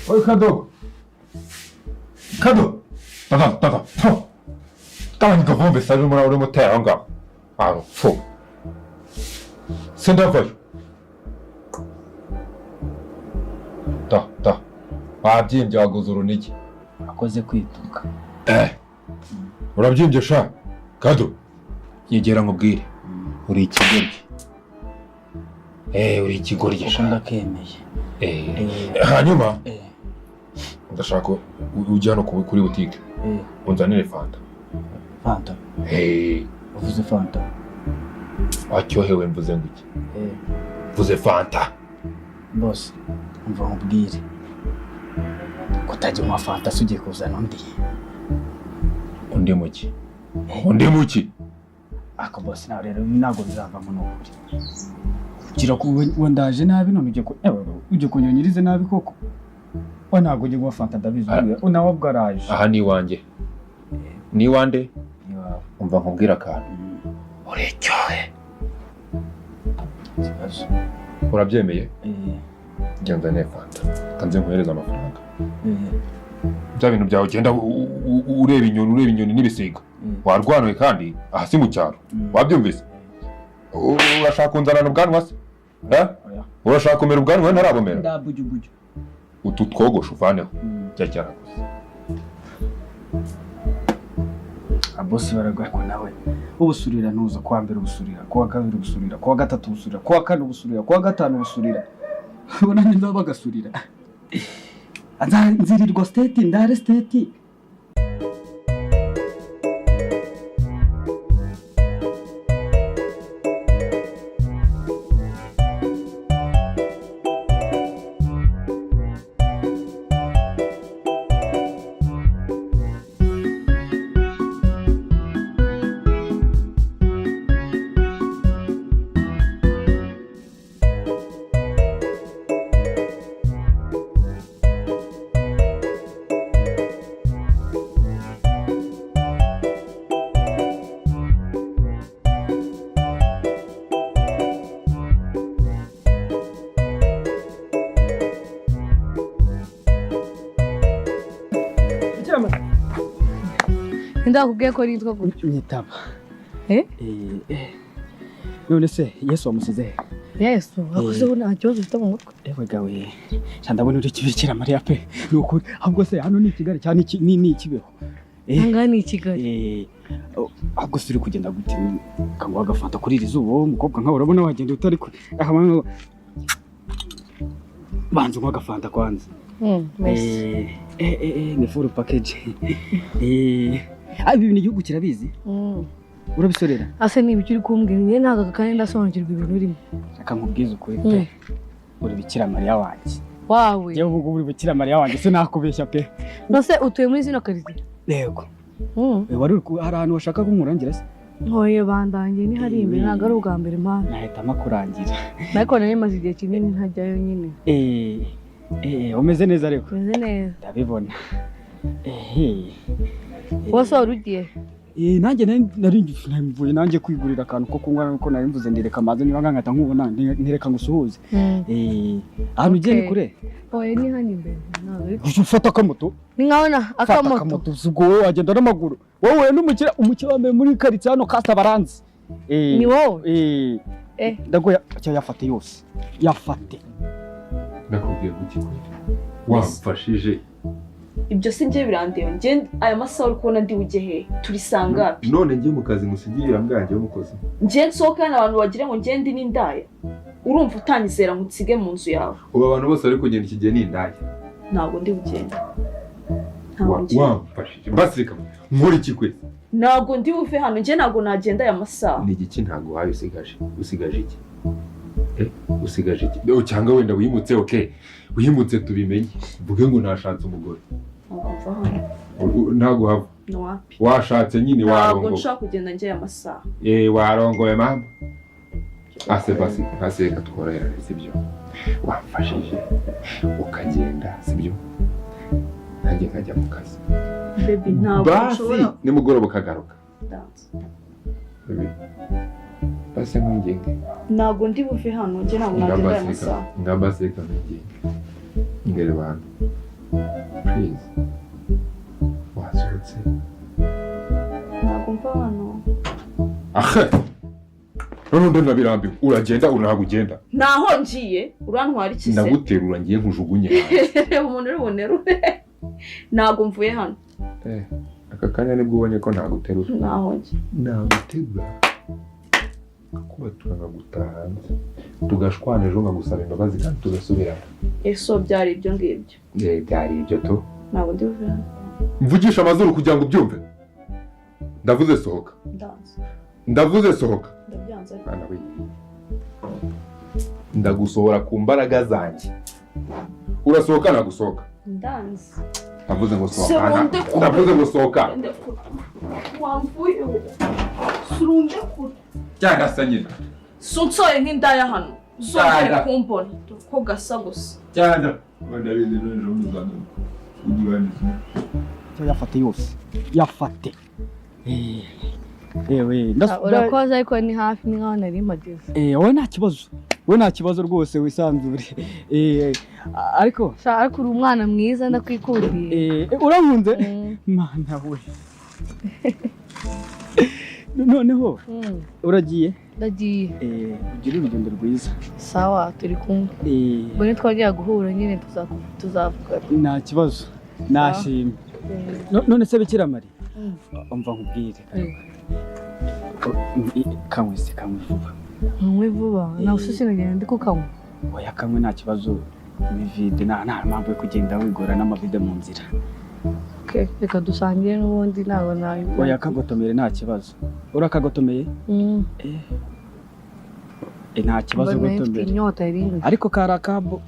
Oye kadogo kado tata tata pfu gabanya ivumbi se urimo utera aho ngaho aho pfu sindavayo ta ta wabyimbye waguze urunigi. Urakoze kwituka. Urabyimbye sha kado, nyegera nkubwire, uri ikigoryi. Uri ikigoryi Kuko sha. ndakemeye. Hanyuma ndashaka ujye hano kuri butike unzanire fanta. Fanta? Uvuze fanta? Wacyohewe, mvuze ngo iki? Mvuze fanta. Bose umva nkubwire, kutajya unywa fanta se ugiye kuzana undi? Undi muki? Undi muki? Ako bose nawe rero ntabwo bizavamo, ni ukuri. Kugira ko we ndaje nabi none ugiye ku ewe, ugiye kunyonyirize nabi koko. We ntabwo ugiye kunywa fanta, ndabizi. Ah. Nawe ubwo araje. Aha ni iwanjye, ni iwande. Iwawe. Umva nkubwire akantu, uricyohe. Ikibazo. Urabyemeye? Genda nzanire fanta, kanze nkohereze amafaranga. Bya bintu byawe ugenda ureba inyoni, ureba inyoni n'ibisiga. Warwanuye kandi aha si mu cyaro. Wabyumvise? Urashaka kunzanana ubwanwa se? Eh? Oya. Urashaka kumera ubwanwa ntarabumera? Ndabujubuju. Utu twogoshe uvaneho. Jya cyaraguze. Abosi baragwa ko nawe ubusurira ntuza kuwa mbere, ubusurira kuwa kabiri, ubusurira kuwa gatatu, ubusurira kuwa kane, ubusurira kuwa gatanu, ubusurira ubona nza bagasurira. Nzirirwa state, ndare state. Ndakubwiye ko nitwa gutyo. Nyitaba. Eh? None se Yesu wamusize he? Yesu akoze, ubu nta kibazo ufite mu mutwe. Ewe gawe sha, ndabona uri kibikira Mariya pe, ni ukuri. Ahubwo se hano ni i Kigali cyane ni i Kibeho? Ahangaha ni i Kigali. Oh, ahubwo se uri kugenda gute? Kanguha agafanta kuri iri zuba, wowe umukobwa nkawe urabona wagenda utari kure? Aha, banza unywa agafanta kwanza. Merci. Ni full package. Ibi bintu igihugu kirabizi. Urabisorera. Ase ni ibyo uri kumbwira? Njye ntabwo kandi ndasobanukirwa ibintu urimo. Reka nkubwize ukuri pe, uri Bikira Mariya wanjye. Wawe. Yewe, ubu ngubu uri Bikira Mariya wanjye, sinakubeshya pe. Nose utuye muri zino karitsiye? Yego. Wari uri hari ahantu washaka kunkurangira se? Ntoye bandangiye, ni hari imbere, ntabwo ari ubwa mbere mpana. Nahitamo kurangira. Ariko nari maze igihe kinini ntajyayo nyine. Umeze neza ariko? Meze neza. Ndabibona. Wose wari ugiye? Nanjye nari mvuye nanjye kwigurira akantu ko kunywa, nuko nari mvuze ndireka amazi niba nkata nkubona ntireka ngusuhuze. Ahantu ugiye ni kure? Oya, ni hano imbere, ntabwo ari Ujya ufata akamoto. Ni nkaho na Fata akamoto. Akamoto, si ubwo wowe wagenda n'amaguru? Wowe n'umukire, umukire wa mbere muri karitsiye hano kasa baranzi. Ni wowe? Eh. Ndagoya cyo, yafate yose. Yafate. Ndakubwiye guki kweli? Wamfashije. Ibyo si njye birandeba. Njye aya masaha uri kubona ndi bujye he? Turi sangapi? None njye mu kazi ngusigiye bwanjye w'umukozi. Njye nsohoka hano abantu bagira ngo njye ndi n'indaya. Urumva utanyizera ngo unsige mu nzu yawe? Ubu abantu bose bari kugenda iki gihe ni indaya. Ntabwo ndi bugende. Ntabwo ngiye. Wamfashije basi, reka nkore iki kweli? Ntabwo ndi buve hano, njye ntabwo nagenda aya masaha. Ni igiki ntabwo wawe usigaje? Usigaje iki? Usigaje iki? Oh, cyangwa wenda wimutse, okay, wimutse tubimenye, mvuge ngo nashatse umugore. Ntabwo mva hano. Ntabwo hava? Ni wapi. Washatse nyine. Ntabwo warongowe. nshobora kugenda njye aya masaha. Warongowe mama. Ase basi, basi reka tworoherane, sibyo? Wamfashije ukagenda, sibyo? Nanjye nkajya mu kazi. Baby, ntabwo Basi nshobora. nimugoroba ukagaruka. Dance. Baby, basi nkwinginge. Ntabwo ndi buve hano, njye ntabwo nagenda aya masaha. Nga basi reka nkwinginge. Ngere bantu, please, wasohotse? Ntabwo mva hano. Ahe, none undi nabirambiwe. Uragenda, ntabwo ugenda? Ntaho ngiye. Urantwara iki se? Ndaguterura, ngiye nkujugunye hanze. Reba umuntu uri bunerure. Ntabwo mvuye hano. Eh, aka kanya nibwo ubonye ko ntaguterura? Ntaho ngiye. Naguterura, kubatura, nkagutaha hanze, tugashwana, ejo nkagusaba imbabazi kandi tugasubirana. Eso byari ibyo ngibyo? Eh, byari ibyo tu. Ntabwo ndi buve hano. Mvugisha amazuru kugira ngo ubyumve. Ndavuze sohoka. Ndanze. Ndavuze sohoka. Ndabyanze ariko. Mwana we, ndagusohora ku mbaraga zanjye. Urasohoka, nagusohoka? Ndanze. Ndavuze ngo sohoka. Seronde kure. Ndavuze ngo sohoka. Ndekura, wamvuyeho, surundekura. Cyangwa nyine. Si unsoye nk'indaya hano, uzongere Cyangwa. kumbona ko gasa gusa. Cyangwa ndabizi, none ejo bundi uzagaruka ujye. Yafate yose, yafate. Ewe. Urakoze, ariko ni hafi, ni nkaho nari mpageze. Eh, wowe nta kibazo, wowe nta kibazo rwose, wisanzure. Ariko Sha, ariko uri umwana mwiza, ndakwikundiye. Urankunze? Mm. Mana we, noneho uragiye? Ndagiye. Ugire urugendo rwiza. Sawa, turi kumwe. Ubwo nitwongera guhura nyine tuzavugana. Nta kibazo, nashimye. None se Bikira Mariya, umva nkubwire. Kanywe se, kanywe vuba. Nkanywe vuba? Nawe ushishe ngenda ndi kukanywa. Oya, kanywe, nta kibazo, ni vide, nta mpamvu yo kugenda wigora n'amavide mu nzira. Okay, reka dusangire n'ubundi ntabwo nayo. Oya, kagotomere, nta kibazo. Urakagotomeye? Mm. Eh, nta kibazo. Mbona mfite Gotomere. inyota iringa. Ariko kari akabo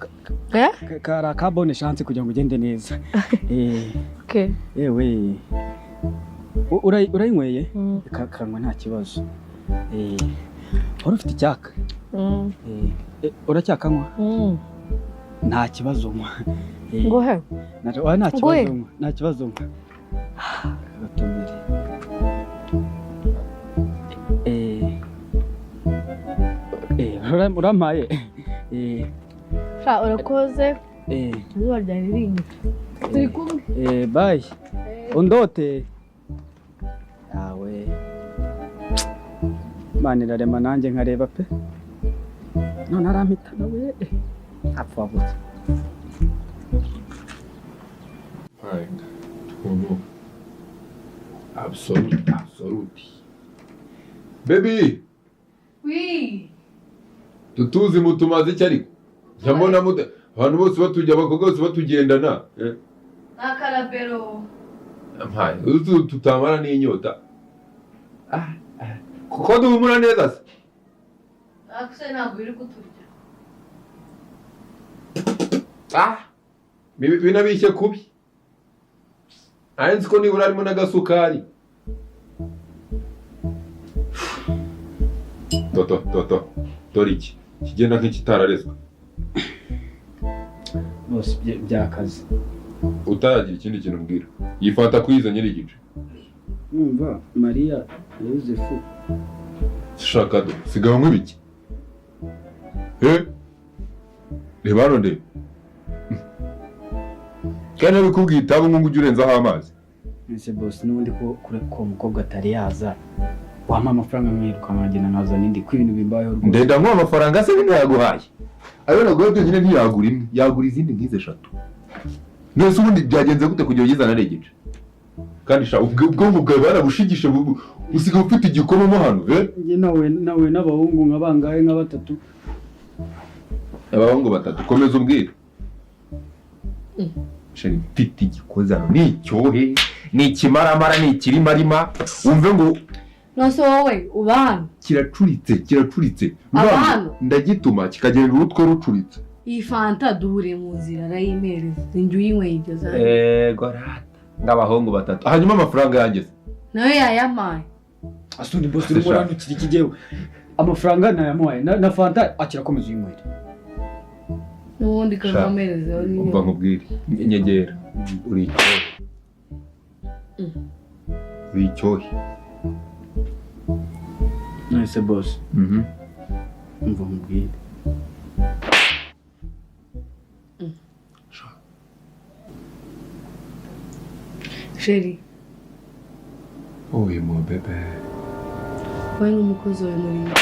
Eh? kari akabone chance kugira ngo ugende neza. Okay. Ewe, urayinyweye? Mm. Kanywa, nta kibazo. Wari ufite icyaka? Mm. Uracyakanywa? Mm. Nta kibazo, nywa. Nguhe? Oya, nta kibazo. Nguhe? Nywa, nta kibazo, nywa. Gatomere. Urampaye. Sha, urakoze. Izuba ryari riringa. Turi kumwe. Bye, undote yawe. Imana irarema, nanjye nkareba pe. None arampita nawe, apfa wabutse. Ukuntu absolute, absolute baby. Oui. Tutuzi mutumaze iki? Ariko njya mbona abantu bose batujya, abakobwa bose batugendana, eh? Akarabero. Mpaye utu tutamara n'inyota. Ah, ah. Kuko duhumura neza se? Akuse ntabwo iri kuturya. Ah, binabishye kubi. Nari nzi ko nibura harimo n'agasukari. Toto, toto, dore iki kigenda nk'ikitararezwe. Bose byakaze. Utaragira ikindi kintu umbwira, yifata kuyiza nyiri igice. Numva Mariya na Yosefu. Shaka do, sigaho nk'ibiki. Eh, reba hano, ndeba. Kandi nabikubwiye, itabi ngo ujye urenzaho amazi. Ese boss, n'ubundi ko kure ko umukobwa atari yaza, wampa amafaranga nkiruka nkagenda nkazana indi, ko ibintu bimbayeho rwose. Ndenda nkuha amafaranga se? Bino yaguhaye, ayo naguhaye byonyine ntiyagura imwe, yagura izindi nk'izi eshatu. None ubundi byagenze gute kugira ugizana ari igice? Kandi sha, ubwonko bwawe barabushigishe, usigaye ufite igikoma mo hano, eh? Njye nawe n'abahungu nka bangahe? Nka batatu. Abahungu batatu? Komeza umbwire, chérie. Mfite igikozano, ni icyohe, ni ikimaramara, ni ikirimarima, wumve ngo Nose wowe uba hano? Kiracuritse, kiracuritse. Abantu? Ndagituma kikagenda urutwe rucuritse. Iyi fanta duhuriye mu nzira arayimpereza, ninjye uyinyweye ibyo zanjye. Ego rata, ng'abahungu batatu. Hanyuma amafaranga yanjye se? Nawe yayampaye. Asundi boss, urimo urantukira iki? Jyewe amafaranga nayamuhaye na fanta akira, akomeza uyinywere. N'ubundi Sha, kazamuherezeho. Umva nkubwire, nyegera, uri icyohe, uri icyohe. None boss, umva nkubwire. Chéri. Oui, mon bébé. Wowe n'umukozi wawe muri.